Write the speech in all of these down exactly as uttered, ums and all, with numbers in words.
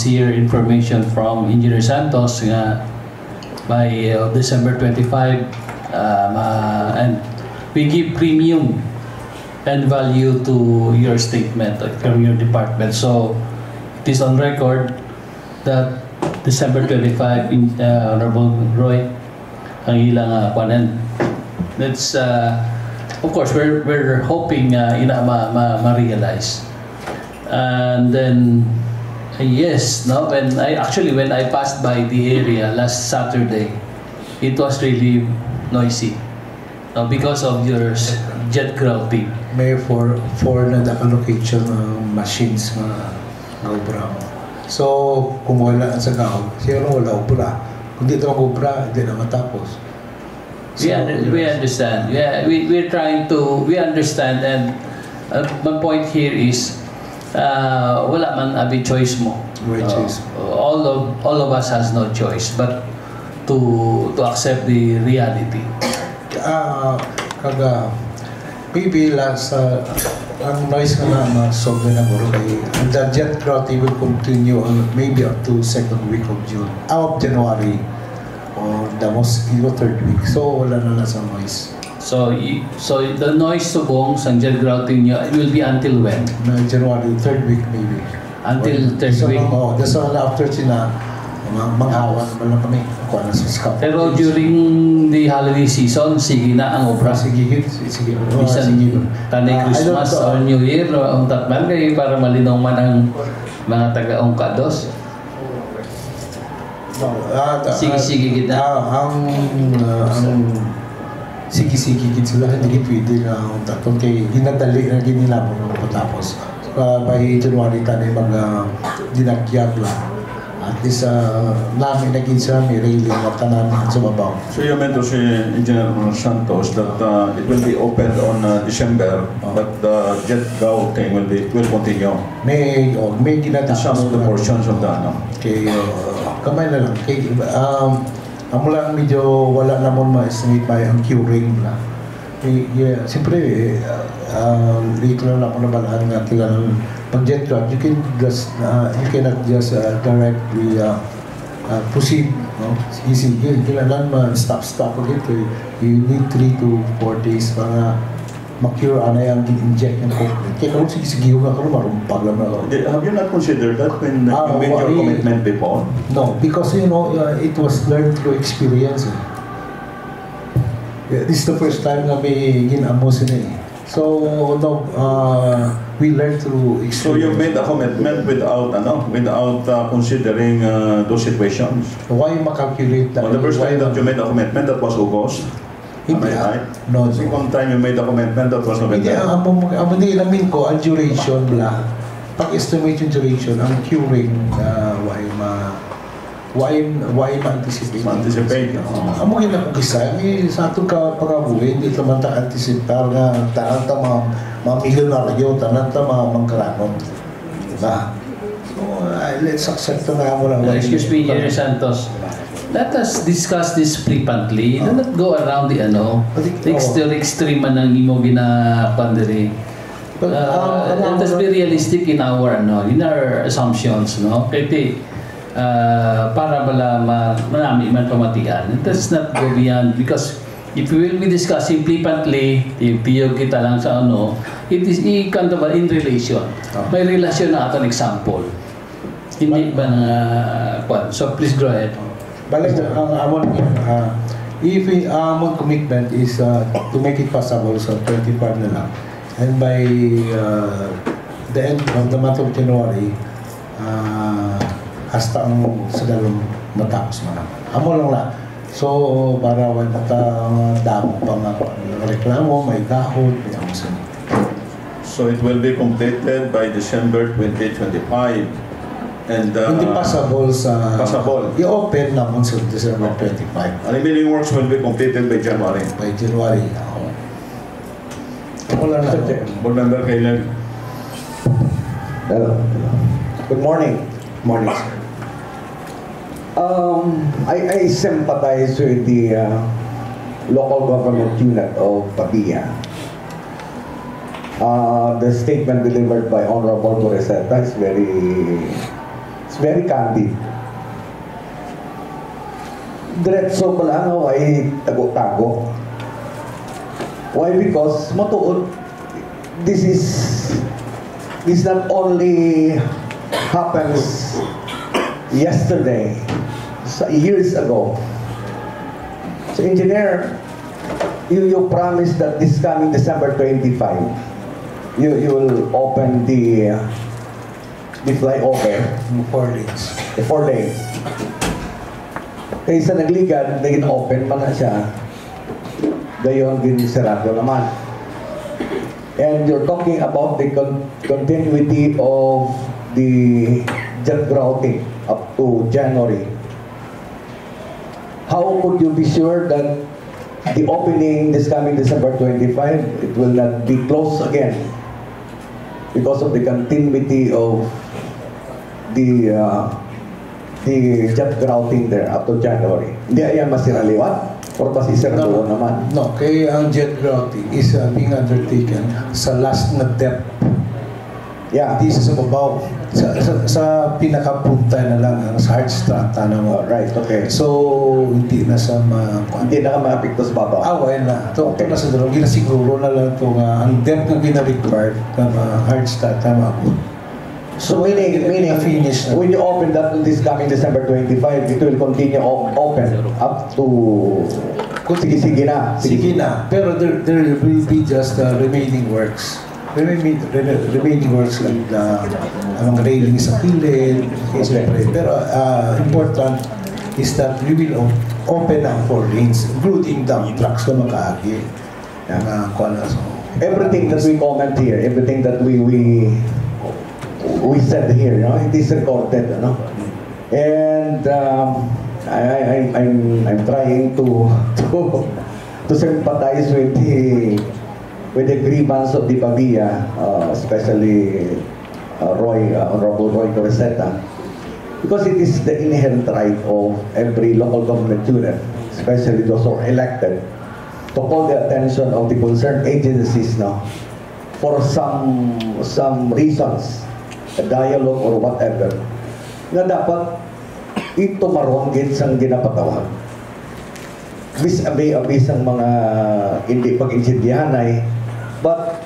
hear information from Engineer Santos nga by, uh, December twenty-five, uh, ma-, and we give premium and value to your statement, uh, from your department. So, it is on record that December twenty-five, in, uh, Honorable Roy, ang ilang, uh, kuwanan. That's, uh, of course, we're, we're hoping, uh, ina ma-, ma-, ma-realize. And then, uh, yes, no, when I, actually, when I passed by the area last Saturday, it was really noisy, no, because of your s-, jet grouting. May four, four na naka-location nga machines nga, nga obra. So, kung wala sa gaw, siguro wala obra. Kung di ito mag-obra, hindi na matapos. We So, under-, we yes. understand. Yeah, we, we're trying to, we understand, and, uh, my point here is, uh, wala man abi choice mo. Which Uh, is? all of, all of us has no choice but to, to accept the reality. Ah, kaga, maybe last, ah, ang noise nga na, na-solve na guro kay ang jet grouting will continue on maybe up to second week of June, ah, of January, or the most, you know, third week. So, wala na na sa noise. So, y-, so the noise subong sang jet grouting nyo, it will be until when? Na January, third week maybe. Until Well, third sa week? mga, oh, that's all after sina, mga, mga awan naman lang kami. Kuha na sa scaffolding. Pero during the holiday season, sige na ang obra. Sige, sige, sige. Bisan Sige. tanay Ah, I don't Christmas know. or New Year, no, ang tatman kay para malinaw man ang mga taga-ungkados. Ah, ta-, Sige, ah, sige, kita. ah, ang, ah, ang sige, sige, gid sila, hindi gid pwede nga ang tatong kay ginadali na gid nila mo patapos. Ah, by January, tanay mag, ah, dinakyag lang. At least, ah, nami na gid sa may railing at tanan sa babaw. So you meant to say, Engineer Santos, that, uh, it will be opened on, uh, December, Oh. but the jet grouting will be, will continue. May, oh, may ginatapos Some of the na. portions of the, ano. Kay, uh, kamay na lang. Kay, um, amo lang medyo wala namon ma-estimate pa ang curing na. Eh, yeah, siyempre, eh, uh, um, dito lang ako nabalaan nga kailangan pag jet grouting, you can just, uh, you cannot just, uh, directly, uh, uh, proceed, no? Sige, sige, kailangan ma-stop-stop ulit, eh. You need three to four days para ma-cure anay ang gin-inject ng concrete. Kaya kung sige-sige, yung ako, marumpag lang na ako. Di-, have you not considered that when Ah, you made your why? commitment before? No, because, you know, uh, it was learned through experience, eh. Yeah, this is the first time nga may gin-amo sila, eh. So, no, uh, we learned through So you experience. made a commitment without, ano, without, uh, considering, uh, those situations? Why ma-calculate On the first time that you made a commitment, that was August. Am Hindi, I ah. right? No, no. Second time you made a commitment, that was Hindi, November. ang amo, amo din namin ko, ang duration bla. Pag-estimate yung duration, ang curing, ah, why ma-, why, why ma-anticipate? Ma-anticipate, oo. Amo yun ako kisa, eh, sa atong ka-, pangabuhi, hindi naman ta anticipate nga tanan ta mga, mga milyonaryo, tanan ta mga mangkaranon. Diba? So, ah, let's accept na mo lang. Uh, excuse me, Engineer Santos. Let us discuss this flippantly. Do Ah. not go around the, ano, Pati-, the ex-, oh. the extreme man ang imo gina-, kuwan diri. But, Uh, um, ano, let us ano, be realistic in our, ano, in our assumptions, no? Kay ti, uh, para bala ma-, manami man pamatian. Let us not go beyond because if we will be discussing flippantly, tiyog-tiyog kita lang sa ano, it is, i-, kuwan ta ba, in relation. Ah. May relasyon na aton example. Hindi ba na, kuwan? So, please go ahead. Balik ang amon, ah, if we, ah, amon commitment is, ah, to make it possible sa twenty-five na lang. And by, ah, the end of the month of January, ah, hasta ang sa dalom matapos man. Amo lang na. So, para wala mata-, damo pa nga reklamo, may gahod, may amo sa So it will be completed by December twenty twenty-five. And, uh, Hindi possible sa Possible. I-open naman sa December twenty-five. Ang remaining works will be completed by January. By January, oo. Wala na. Mister Chair. Board Member Kailan. Hello. Good morning. Morning, sir. Um, I, I sympathize with the, uh, local government unit of Pavia. Uh, the statement delivered by Honorable Torreseta is very, it's very candid. Diretso pa lang, way tago-tago. Why? Because matuod, this is, this not only happens yesterday, sa years ago. So, engineer, you, you promised that this coming December twenty-five, you, you will open the, uh, the flyover, Four lanes. The four lanes. Kay sa nagligad, naging open man na siya. Dayon, ginsarado naman. And you're talking about the con-, continuity of the jet grouting up to January. How could you be sure that the opening this coming December twenty-five, it will not be closed again because of the continuity of the, uh, the jet grouting there up to January? Hindi yan masira liwat? Or basi sira No. doon naman? No, kay ang jet grouting is, uh, being undertaken sa last na depth. Yeah. Hindi sa babaw. Sa, sa, sa pinakapunta na lang ang sa hard strata na mo. Oh, right, okay. So, hindi na sa ma-, Hindi na ka maapekto sa babaw. Ah, wala na. Ito, Okay. ito na sa dalawang. Ginasiguro na lang ito nga ang depth na gina-required na ma-, hard strata maabot. So, meaning, meaning, Finish na. When you open that this coming December twenty-five, it will continue o-, open up to, kung sige-sige na. Sige na. Pero there, there will be just, uh, remaining works. Remaining, remain-, remaining works like the, ang railing sa kilid, okay, siyempre. Pero, uh, important is that we will o-, open ang four lanes, including dump trucks na makaagi. Yeah. Nga, kuwan na, so, Everything that we comment here, everything that we, we, we said here, no, it is recorded, no? And, um, I, I, I'm, I'm, I'm trying to, to, to sympathize with the, with the grievance of the Pavia, uh, especially, uh, Roy, uh, Honorable Roy Coreseta, because it is the inherent right of every local government unit, especially those who are elected, to call the attention of the concerned agencies, no, for some, some reasons, a dialogue or whatever, nga dapat itumaron gid sang ginapatawag. Bis abi-abi sang mga hindi pag-intindihanay, but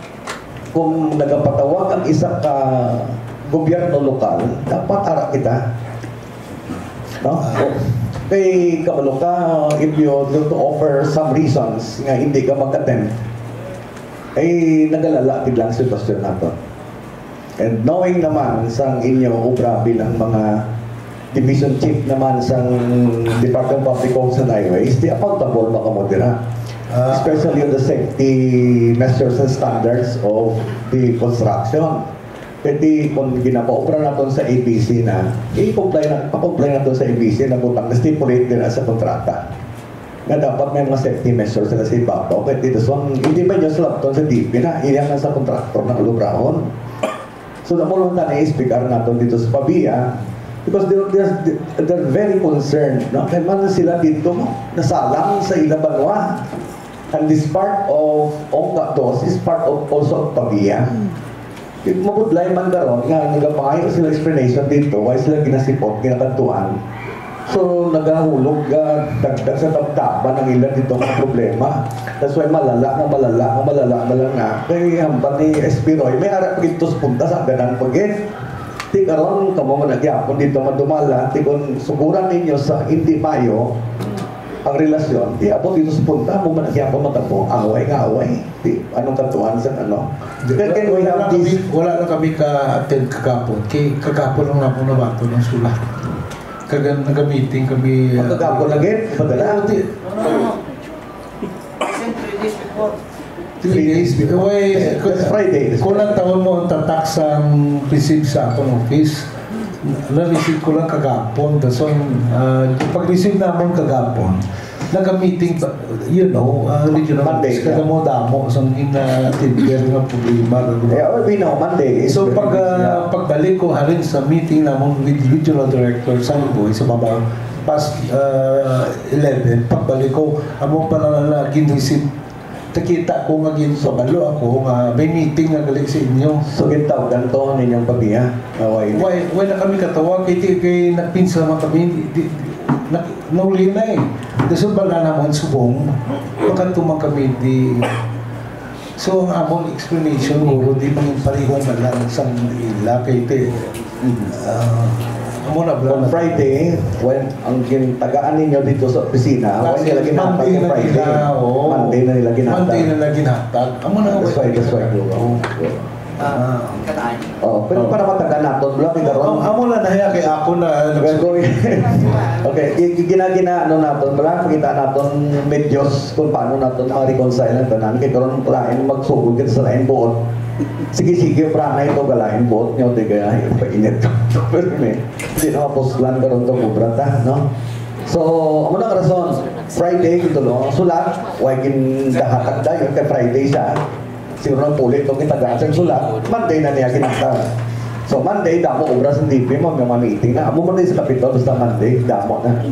kung nagapatawag ang isa ka gobyerno lokal, dapat ara kita. No? Kay kabalo ka, if you were to offer some reasons nga hindi ka mag-attend, ay nagalala gid lang ang sitwasyon nato. And knowing naman sang inyo obra bilang mga division chief naman sang Department of Public Works and Highways, di accountable man kamo dira. Ah. Especially on the safety measures and standards of the construction. Pwede kung ginapaobra naton sa A B C na, i-comply na, pa-comply naton sa A B C na butang na stipulate dira sa kontrata. Nga dapat may mga safety measures sila sa ibabaw. Kaya dito, so, hindi ba niyo sulabton sa D P na iya nga sa contractor na kalubrahon? So, amo lang tani explicar naton dito sa Pavia, because they're, they're, they're very concerned, no? Kaya man sila dito, no? Nasalang sa ila banwa. And this part of Ongga Dos is part of also of Pavia. Mabudlay man karon nga nagapangayo sila explanation dito, why sila ginasipot, ginakadtuan. So, nagahulog, ah, dagdag sa tabtaban ang ila dito nga problema. That's why malala nga malala nga malala na lang na. Kay hambal ni S P Roy, may ara pa gid to sa punta sa hagdanan pa gid. Ti karon, kamo man nagyapon dito madumala, ti kung suguran ninyo sa hindi mayo ang relasyon, ti abot dito sa punta, mo man nagyapon matabo, away nga away. Ti, anong katuan sa ano? Then can we Wala have lang this? kami, wala lang kami ka-attend kagapon. Kay kagapon lang naman nabato ng sulat. Kaga, naga-meeting kami, ah, Kagapon lagi? Padala? Oo, ti-, Siyempre, this before. Three days before. Uy, That's Friday. Kung ang taon mo ang tatak sa receive sa akong office, na-receive ko lang kagapon. Dason, ah, pag-receive namon kagapon, nag-meeting pa, you know, ah, regional Monday, office, yeah. Kada mo damo, sa mga tender nga problema. Yeah, well, we know, Monday is So, very pag, busy, ah, yeah. pagbalik ko, halin sa meeting namon with regional director sa Liboy, sa mga past, ah, eleven, pagbalik ko, amo pa lang na gin-receive Nakita ko nga ginpabalo ako nga may meeting nga gali sa inyo. So, gintawgan to ang inyong pamilya? Nga way? Way, way na kami katawag, kay, kay, kay nagpinsa man kami, di, di, di, na, nauli na eh. Gusto ba na naman subong? Makatuman kami di. So, ang amon explanation, guro, di man parehong na lang sa ila, kay te, ah, amo na, bla-, On Friday, when ang gintagaan ninyo dito sa opisina, Ah, when nila ginhatag Monday yung na Friday? Nila, oo. Monday na nila ginhatag. Monday na nila ginhatag. Amo na. That's why, that's why, bro. Oo. Ah, kanaan. Oh, pero para matagan naton, bro, kita ron. Amo na nahiya kay ako na. We're going. Okay, i-, i-, gina-, gina-, ano naton, bro, pakita naton medios kung paano naton ma-reconcile ang tanan. Kay karon, lain magsugod kita sa lain buot. Sige, sige, bro, na ito, galain buot nyo, di kaya, painit ka. Pero may, hindi na mapuslan karon to, kubra ta, no? So, amo na ang rason, Friday, ito, no? Sulat, way gindahatag dayon, kay Friday siya. Siguro lang puli itong gitagaan sa sulat, Monday na niya ginhatag. So, Monday, damo obra sa D P, mga, mga meeting na. Amo man din sa Kapitol, basta Monday, damo na.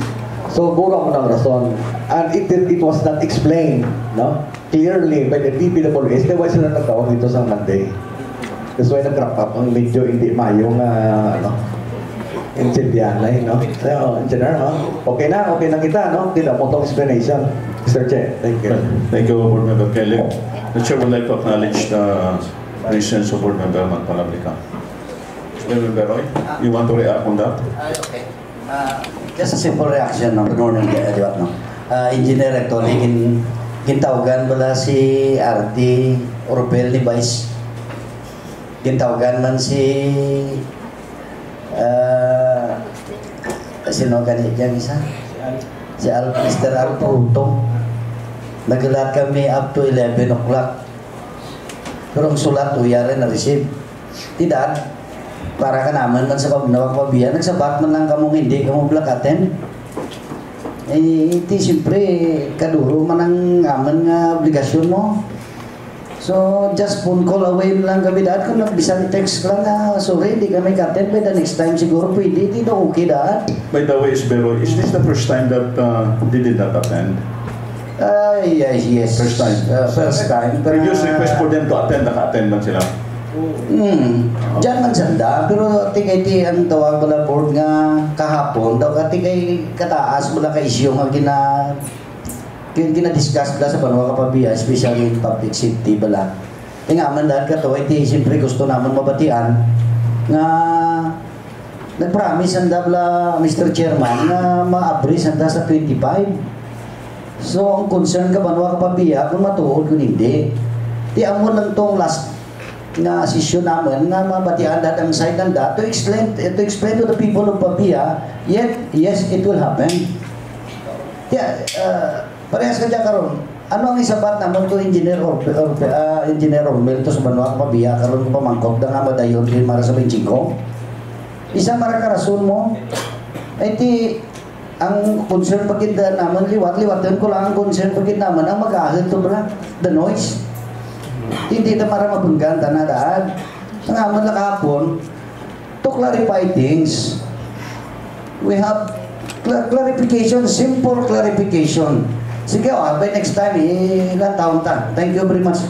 So, guro mo ng rason. And it, it was not explained, no? Clearly by the D P W S, kaya why sila nagtawag dito sa Monday? That's why nag-wrap up ang medyo hindi mayo nga, ano, intindihanay, no? So, engineer, no? Okay na, okay na kita, no? Kita mo tong explanation, Mister Chair. Thank you. Thank you, Board Member Kelly. The Chair would like to acknowledge the presence of Board Member Magpalablica. Board Member Roy, you want to react on that? Ah, okay. Ah, just a simple reaction, no? Good morning, eh, di ba, no? Ah, Engineer, actually, gin-, gintawgan bala si R T Orbel ni Vice. Gintawgan man si, ah, sino gani dyan isa? Si Al-, Mister Al Pruto. Naglahat kami up to eleven o'clock. Pero ang sulat, uya rin na-receive. Ti dad, para ka naman man sa pag-, nawag pabiya, nagsabat man lang kamo nga hindi kamo blakaten. Eh, ti siyempre, kaduro man ang aman nga obligasyon mo. So, just phone call away na lang kami dad, kung bisan text lang na, "Sorry, hindi kami ka-attend, by the next time siguro pwede," ti do okay dad. By the way, Isbero, is this the first time that, uh, they did not attend? Ah, yes, yes. First time. Ah, first time. Pero previous request for them to attend, naka-attend man sila? Hmm. Diyan man sanda, pero tingay ti ang tawag ko na board nga kahapon, daw ka tingay kataas mo na ka issue nga gina-, gin-, gina-discuss bala sa banwa ka pabiya, especially in public safety bala. Kaya nga man dahil ka to, iti siyempre gusto naman mabatian nga nag-promise ang dabla, Mister Chairman, nga ma-abri sanda sa twenty-five. So, ang concern ka, banwa ka pabiya, kung matuod, kung hindi. Ti amo lang tong last nga session naman nga mabatian dat ang side ng dat to explain, to explain to the people of Pabia, yet, yes, it will happen. Kaya, ah, parehas ka dyan karon. Ano ang isabat naman to Engineer Orbe-, Orbe-, ah, Engineer Ormel to sa banwa ka Pabia, karon ko pamangkot na nga madayon kay Mara sa Benchingko? Isa mara ka rason mo, ay ti, ang concern pa gid naman liwat, liwatan ko lang ang concern pa gid naman ang mag-ahit to bala, the noise. Hindi na mara mabunggan, tana daan. Ang aman lang kahapon, to clarify things. We have cla-, clarification, simple clarification. Sige, oh, by next time, ilan taon ta. Thank you very much.